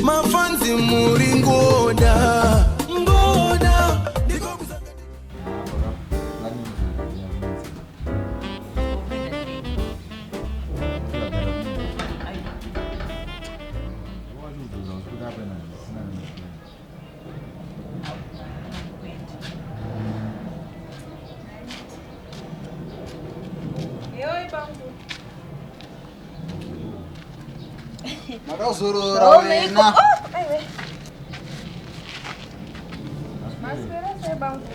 Mafanzi muri ngoda ngoda ndiko kusaka. Makazorora wena. Maswera sei bangu?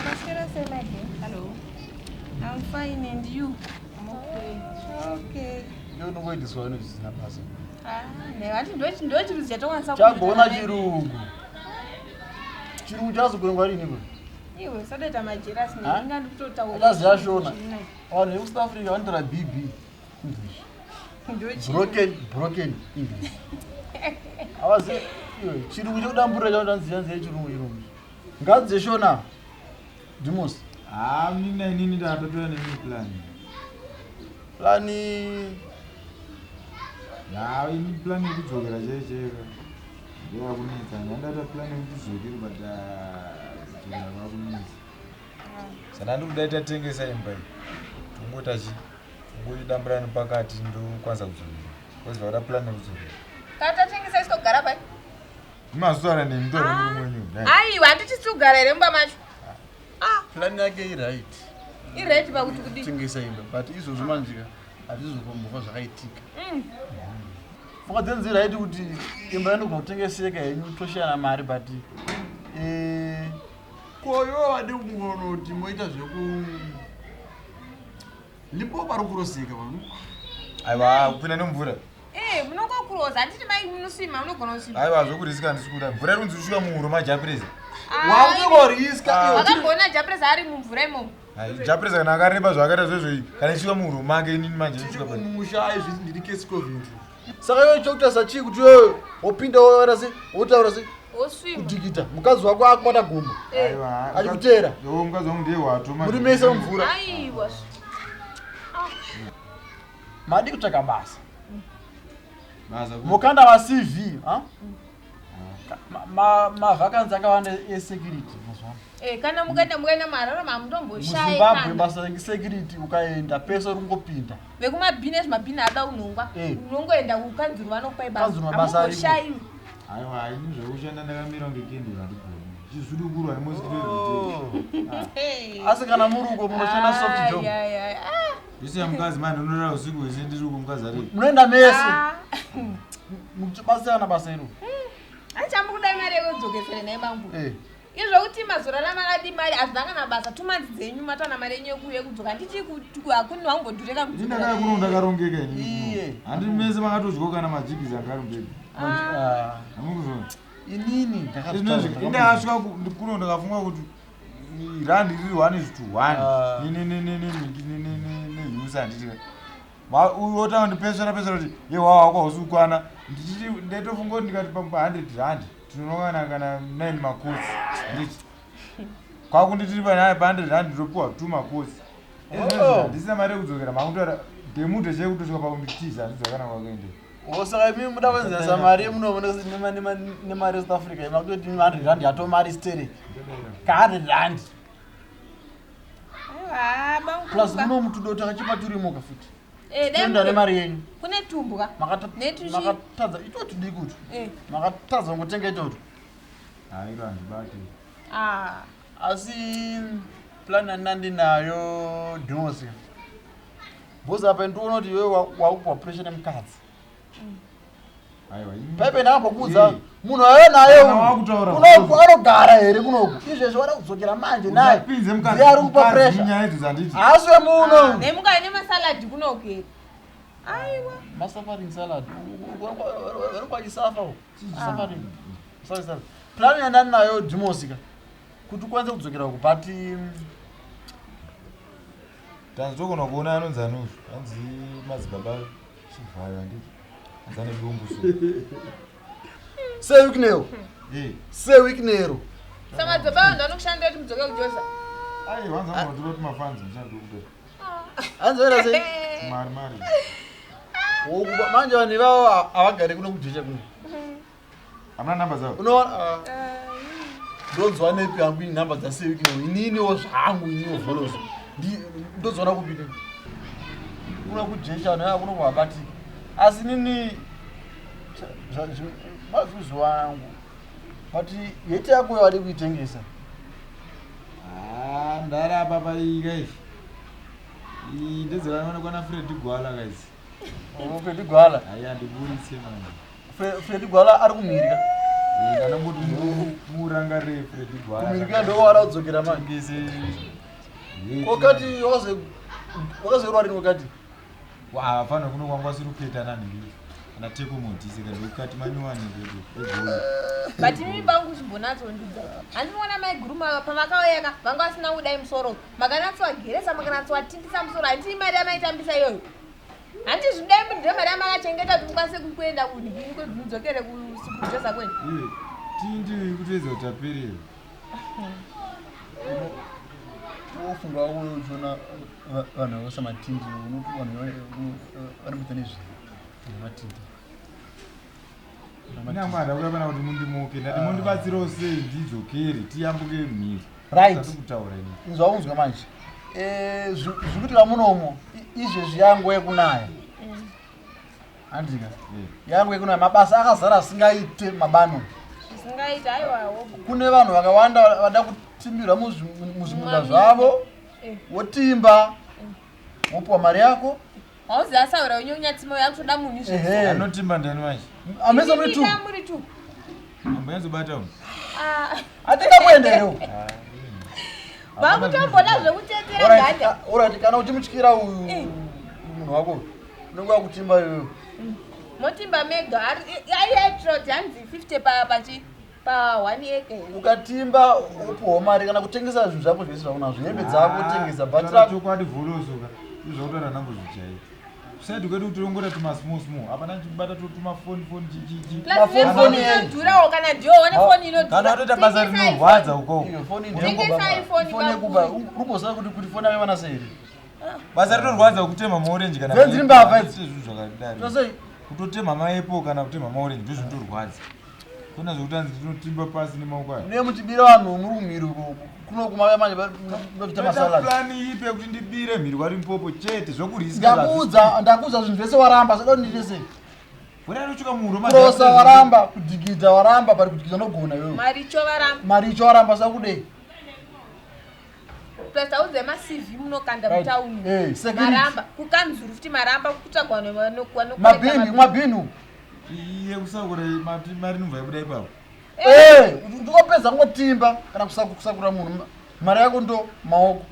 Maswera sei Maggie? Hello. I'm fine and you? I'm okay. Okay. Ndiyo unongoitiswa nezvisina basa. Ah, ne ati ndo chirungu chatokwanisa Chagona chirungu. Chirungu chazogongwa rini bro? Iwe usadaita majerasi Ha? ndinga ndikutotaura. Achaziva Shona. Vanhu vekuSouth Africa vanotaura BB English. Ndo chirungu. Broken English. Havazivi iwe chirungu chekudamburira chavanonzi yanzi yechirungu chirungu. Ngadzi dzeshona. Dimos. Ah, mina inini ndatotora nemi plan. Plani Ya, ini plan yekudzokera chaiyo chaiyo. Ndoyakunetsa. Ndandata plan yekuti dzokere but ah, kudzokera kwakunetsa. Saka ndiri kuda tatengesa imba iyi. Tongota chi? Tongoidambura nepakati ndokwanisa kudzokera. Because vakuda plan yekudzokera. Kana tatengesa isi kugara pai? Mazuva nemi ndo murume wenyu. Aiwa, handiti tiri kugara here mumba macho? Ah, plan yake iright. iright pakuti kudii? Kutengesa imba but izvozvo manje ka hazvizokombofa zvakaitika. Pfungwa dzenyu dziri right kuti imba inogona kutengeseka henyu toshayana mari but eh, ko ivo vadi kungonoti moita zveku Limpopo ari kuroseka vanhu. Aiwa, kupinda nemvura. Eh, munongokuroza handiti mai munosvima munogona kusvima. Aiwa, zvokurisika handisi kuda. Mvura iri kunzi kusvika muhuro maJapreza. Wakunongoriska iwe. Wakamboona Japreza ari mumvura imomo? Japreza kana akareba zvaakaita zvezvo iyi, kana ichisvika muhuro make inini manje Tiri inosvika pa. kumusha izvi ndiri case Coventry. Saka iwe chokutarisa chii kuti iwewe wopinda wotaura sei wotaura sei Wosvima. kudhikita mukadzi wako akubata gumbo Aiwa. achikuteera. Yo, mukadzi wangu ndiye wato manje. Muri mese mumvura. Aiwa. Madi kutsvaka basa. Basa. Mukanda wa CV, ha? Mavakanzi akawanda esecurity mazuva ano. Eh, kana mukaenda mukaenda muHarare mamutomboshaye muZimbabwe kana. basa resecurity ukaenda pese uri kungopinda. Vekumabhini ezvimabhini ada unhongwa. Eh. Unongoenda kukanzuru vanokupai basa. Kanzuru mabasa ariko. Hamumboshayiwi. Aiwa, ini zvekushanda ndakamira kunge kenduru handigoni. Chizvudukurwa nemosquito every day. Hey. Asi kana muri uko munoshanda soft job. Ai, ai, ai. Ah. Ndisiya mukadzi manje unorara usiku hwese ndiri uko mukadzi ari. Munoenda mese. Ah. Muchibatsirana basa iro. Achamukuda mari yekudzokesere naye bangu. Eh. Izvo kuti mazorarama akadi mari hazvina kana basa 2 months dzenyu matana mari yenyu yekudzoka handiti hakuni wambodhureka Ini ndakauya kuno ndakarongeka ini. Iye. Handi mese makatodyawo kana majigisi anga ari mubhegi. Ah. Hamukuzviona. Inini Izvozvi indakasvika kuno ndakafunga kuti rand riri 1 is to 1. Ah. Ne ne ne ne ne ne ne ne ne use handiti. Uyu otanga ndipesera pesera kuti ye wawa wako hausi kukwana. Ndichiti ndaitofunga kuti ndikati pa 100 rand tinoona kana 9 makosi. Handiti. Kwakunditiri pa 100 rand ndopiwa 2 makosi. Oh. Ndisina mari yekudzokera makutora demudhe cheye kutosvika pakunditiza handidzoka kana kwakaende. Oh, saka imi muda kuenzanisa mari yemuno nemari yeSouth Africa makutoti 100 rand yatomari stereki. Ka 100 rand. Aiwa, bangu. Plus muno mutudo takachipa turimoka futi. Eh, dai Toenda nemari yenyu. Kune tumbwa. Netuchi- Makatadza ito tudiki utu. Eh. Makatadza kungotenga itoto. Hayi handibati. Ah. Asi plan yandinayo Dinosi. Bhozi apa ndikuona kuti iwewe wakupiwa pressure nemukadzi. Aiwa. ini- Paipe ndakambokuudza Eh. munhu aive naye Kana wakutaura uyu kunoku anogara here kunoku izvezvi wada kudzokera manje naye Usapinze mukadzi ndiye ari kupa mukadzi pressure munyaya idzo dzanditi. haasi wemuno Nemuka nemasalad kunoku here. Aiwa. masuffering salad varikwachisafa suffering Sorry, sorry. Plan yandinayo Dimosi ka kuti ukwanise kudzokera uku but Tanzogona kuona anonzi anozvo. Anzi madzibaba Chivhayo handiti. Anzi ane dumbu so. seWicknell Eh. seWicknell Samadzobaba vanhu vanokushandira kuti mudzoke kuJoza. Aiwa hanzi anotora kuti mafanzi muchando kuda. hanzi vaita sei Mari mari. Wokuba manje vanhu ivavo havagari kuno kujecha kuno. Hamuna namba dzavo? Unoona ah, ndonzwa nepi hangu ini nhamba dzasewikino ininiwo zvangu iniwo vholoso ndonzwana kupi nini kuno kujecha vanhu ivava kuno kuvabatiki asi nini mazuva angu but yeti yako yawadi kuitengesa. Ah, ndarapa paika izvi. Iyi ndedzevanoonekwa naFredi Gwala guys. Oh, Fredi Gwala. Ayi andiburitse manje. Fredi Gwala ari kumhirika. Eh, ndanongoti murangarire Fredi Gwala. Kumhirika ndowara kudzokera manje. Tengese. Wakati wakazorwa rini wakati? Hapana kuno kwangu asiri kupeta nanhingi. Ana teko modhisi kana ndokati manyowani kwedu egoli. But imi bangu chimbonatso-ndudza. Handinoona maiguru pavakauya ka vanga vasina kudai musoro. Makanatsovageresa makanatsovatindisa musoro. Handiti mari yamaitambisa iyoyo. Handiti zvidai ndiyo mari yamakachengeta kuti mukwanise kuenda kunhingi mudzokere kujoza kwenyu. Iwe tindi kutoedza kuti taperera. Wofunga wako uchiona vanhu vose matindi unoti vanhu vanomboita nezvei matindi. Nyangwe handakuya pana kuti mundimuke ndati mundibatsirewo sei ndidzokere tiyambuke mhiri. Right. Ndati kutaura ini. Inzwa unzwe manje. Eh, zvikuitika munomo izvezvi yangu yekunaya. Handika. Yangu yekunaya mabasa akazara asingaite mabano. Zvisingaite aiwawo. Kune vanhu vakawanda vada kutimbirwa muzvimunda zvavo. Wotimba. Wopiwa mari yako. Hauzi asaura wenyu unyatsimo yakutoda munhu izvo. Ehe. Anotimba ndani manje? Ameza muri tu. Muri tu. Ambonyatsobata umu. Ah. Atinga kuenda here uku? Vakutomboda zvekutetera ganda. Alright, kana uchimutyira uyu munhu wako unenge wakutimba iyoyo. Motimba mega aitrot hanzi 50 pa pachi pa 1 acre. Ukatimba upiwa mari kana kutengesa zvinhu zvako zvese zvaunazvo hembe dzako tengesa but rako chokwadi vholoso ka izvautaura nambozvijaira. Kusaidi kwedu kutorongora tuma small small hapana chibata tuma phone phone chichichi. Plus nefoni inodhurawo kana ndiyo one foni inodhura. Kana watoita basa rinorwadza ukoko. Iyo foni Tengesa iPhone foni yekuba urikuziva kuti foni yake vana sei here? Basa rinorwadza kutema maorenji kana Dzenzi mbavha idzi. zvinhu zvakadaro. Tosei Kutotema maepo kana kutema maorenji ndozvinotorwadza. Kuna zvekuti hanzi ndinotimba pasi nemaoko aya. mune muchibira vanhu muri kumhiri uko kuno kumauya manje munoita masalad. Plani ipi yekuti ndibire mhiri kwaLimpopo chete zvokuriska. Ndakuudza zvinhu zvese waramba sada kuti ndiite sei? Wena anotsvuka muhuro Kurosa waramba, kudhigidha waramba, but kudhigidha unogona iwewe. Maricho varamba. Maricho waramba sakudei? Plus auze ma CV munokanda Right. mutauni. Eh, security. Maramba kukanzuru futi maramba kutsvagwa vanokolekta Mabhini, mabhini. Iye kusakura mari inobva yabuda ipapo. Eh, ndikopedza kungotimba kana kusakura munhu mari yako ndo maoko.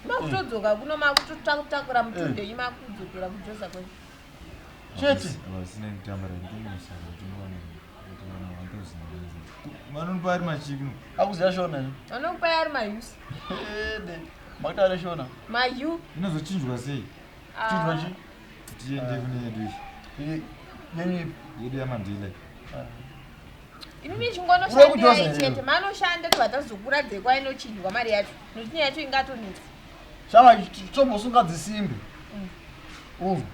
Makutodzoka kuno makutotakura mutundu yenyu makudzokera kujoza kwenyu. Chete. Vasina kutambara ndinomusaka kuti muwane kuti vana 1000. Vanonipa ari machipi no. Akuziya shona here? Vanokupai ari mayusi. Ede. Makuti ari shona. Mayu. Inozochinjwa sei? Chinjwa chi? Kuti tiende kune yedu iyi. Yenyu ipi? Yedu yaMandela. Imi Uri kujoza michingonoshandirai here? chete manoshanda tobva tazokuradze kwainochinjwa mari yacho nokuti yacho ingatonetsa. Chama chitombosunga dzisimbe. Unzwa.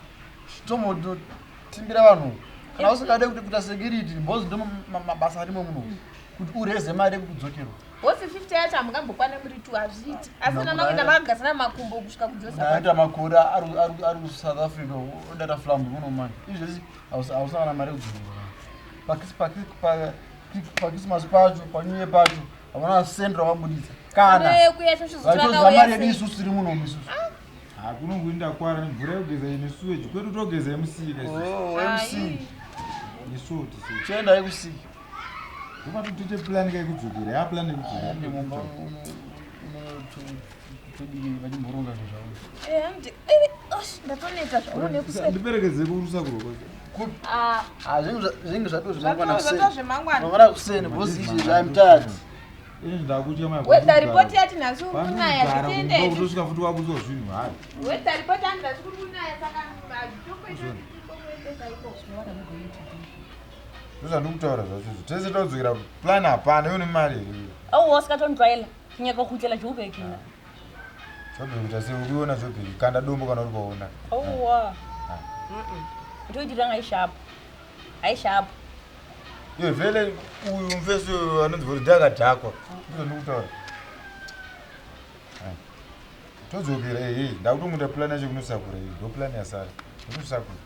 Chitombotimbira vanhu. Kana usingade kuti kuita security because ndo mabasa arimo muno. Kuti ureze mari yekudzokerwa. Bosi 50 yacho hamungambokwana muri 2 hazviiti. Asi kana makuenda makagarisana makumbo kusvika kujoza kwacho. Ndaita makore ari kuSouth Africa odata flambi muno mani. Izvezvi hausina kana mari yekudzokerwa. PaChristmas pacho, paNew Year pacho, havana sendi ravabuditsa. Kana. Yekuya Vaitoziva mari chozotakauya yedu sei. isusu tiri muno isusu. Hakunongoinda kwara mvura yekugeza ine sewage kwedu togeza yemusika isusu. Oh, MC. Nesalt sewage. Chienda yekusika. Ndomatotite plan kaikudzokera. Ya plan yekudzokera. Hande mumba unotodii vachimboronga zvinhu zvavo. Eh, Ndatoneta zvawo nekuswera. Ndiperekedze kurusakuro kwacho. Ah, Ah, zvinenge zvato zvemangwana kuseni. zvato zvemangwana. Mangwana kuseni because izvi I'm tired. Ini ndakutya mai. Weather report yati nhasi uri kunaya Panogara zvitiende. kutosvika futi wabutswa zvinhu hayi. Weather report yanzi nhasi kuri kunaya saka hazvitokoita ikoko. Ndozvandikutaura zvacho izvo. Tese taudzokera plan hapana iwe nemari here. Aowa o se ka tlo ntlwaela ke nyaka go gutlela Joburg nna. Joburg kuita sei ukuiona Joburg kanda dombo kana uri paona. Aowa. Ntho e dirang a e shapo. A e shapo. Iwe vhele uyu mfesi uyu anonzi vhori ndakadhakwa. Ndizvo ndikutaura. Todzokera ehe, ndakutomuita plan yacho kunosakura iyi. Ndo plan yasara. Kunosakura.